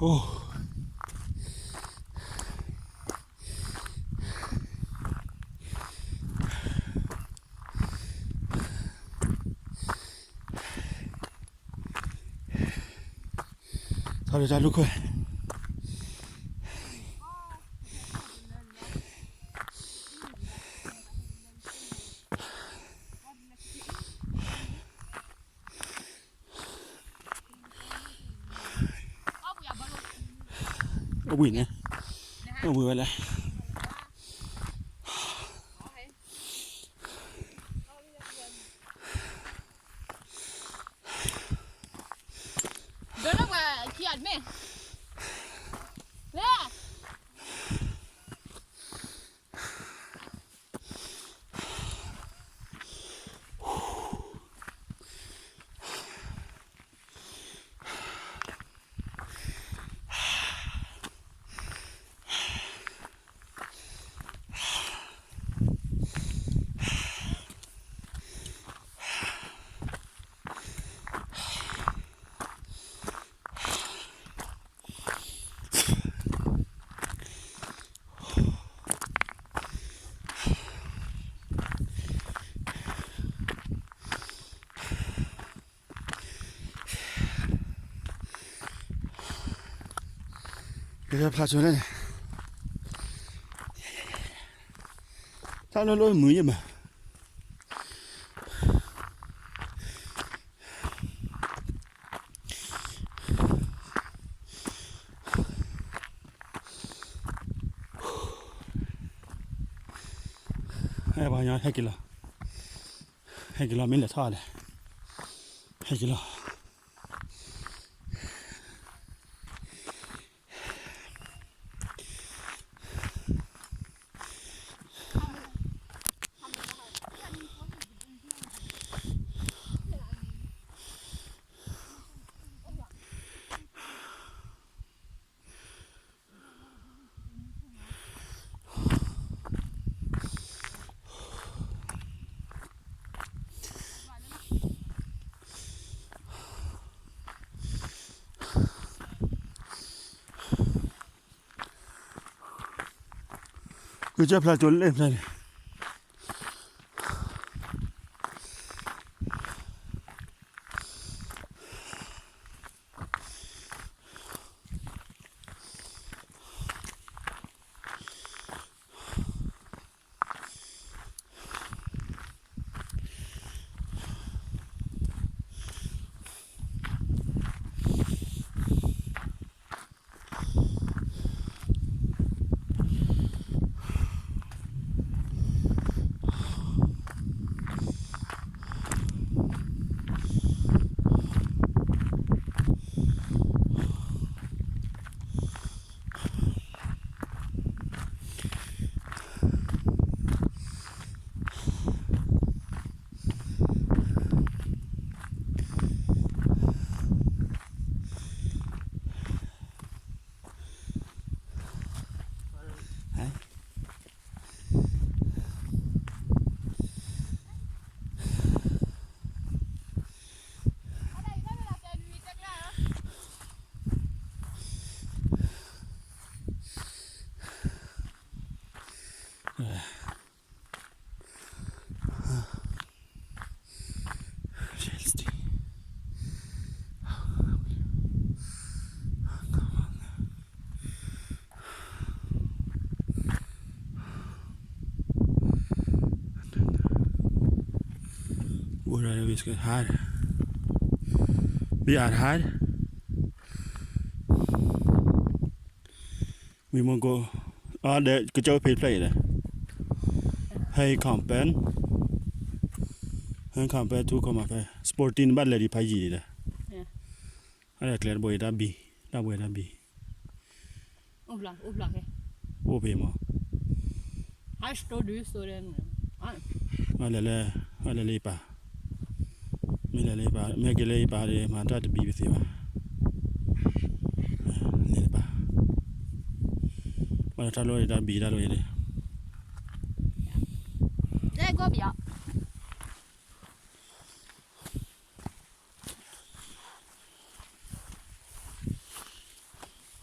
အိၣ် ထီၣ်လၢတၢ်လူၢ်ခိၣ် အိၣ်ဘှံးန့ၣ် အိၣ်ဘှံးဝဲလဲၣ် ဒိၣ်လၢပှၤခံဂၤတမ့ၢ် လဲၣ် ကဖျါဆိလၢန့ၣ် တၢ်လီၢ်လၢမုာ်ယဲၢ်မး ပှၤကညီဟဲက့ၤလီၤ ဟဲက့ၤလီၤ မ့ၢ်လဲၤထီၣ်လဲၣ် ဟဲက့ၤလီၤ ကစၢ်ဖျါကၠိလၢဖျါန့ၣ် What are we going hard? We are hard. We won't go. အဒီးကစၢ်အိၣ်ဖဲဖျၢၣ်အံၤဒီး ဟဲ camping ဟဲ camping ထူခီမၤဖဲ sporting ဘၣ်လဲၤဒံးဖးယံာ်ဒီး အဒီးကျဲတဘိအံၤတၢ်ဘံ တၢ်ဘှဲတၢ်ဘံ အိၣ်ဖဲမး အလဲၤလၢ အလဲၤလၢယပၢ် မ့ၢ်လဲၤလၢယပၢ် မ့ၢ်က့ၤလၢယပၢ်ဒီး မၤတၢ်တဘံပသ့ဘၣ် လဲၤလၢယပၢ် ဘၣ်ဒီးတၢ်လီၢ်အံၤတၢ်ဘံတၢ်လီၢ်အံၤဒီး လဲၤကွၢ်ပယီၤ Let's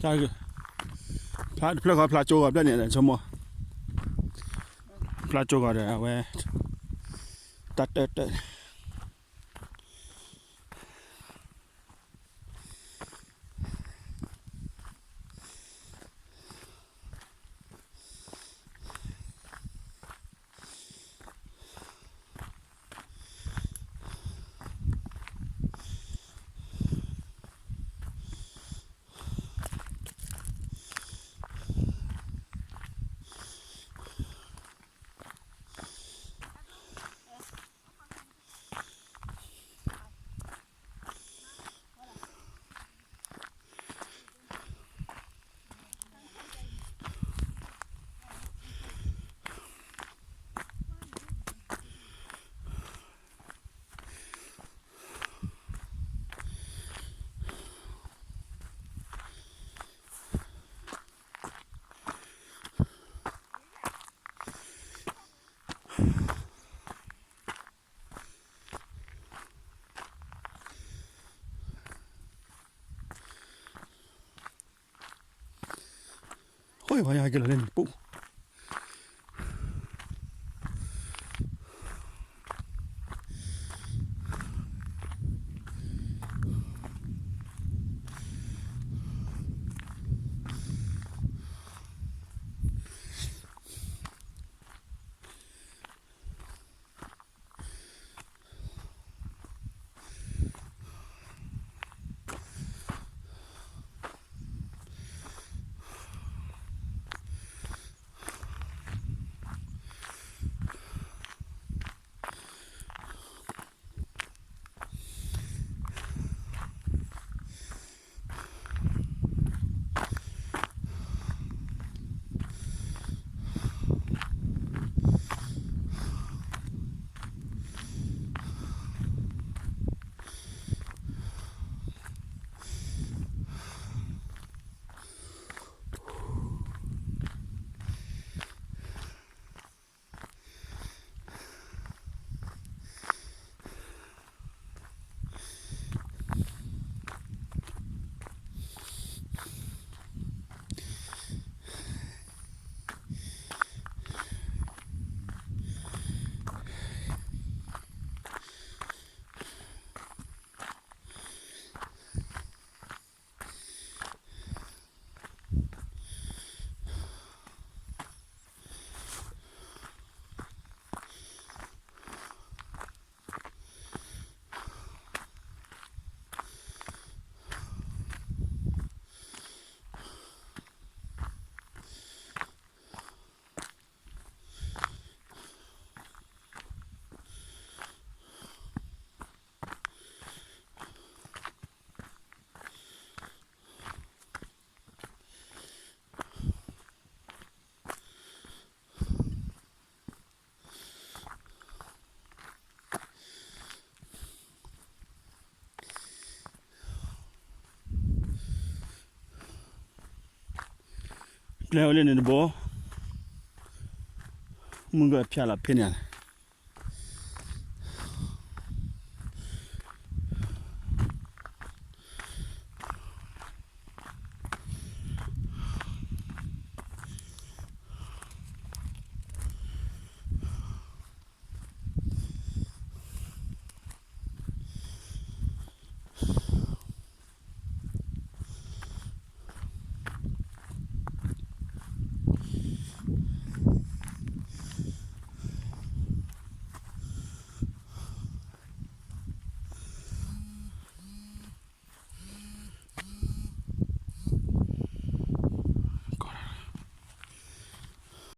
တၢ်ဂ့ၢ်, ဖျါတဖျၢၣ်ဃီ ဖျါကၠိဂီၤဖျၢၣ်န့ၣ် ဆိကမိၣ်, ဖျါကၠိဂီၤဒီး အဝဲ တၢ်တၢၢ်တၢၢ်န့ၣ်. ဃိပှၤယက့ၤလီၤလၢနပူၤ. ပျဲဝဲလၢန့ၣ်တဘိ, မုၢ်ကဖျါလီၤဖဲန့ၣ်,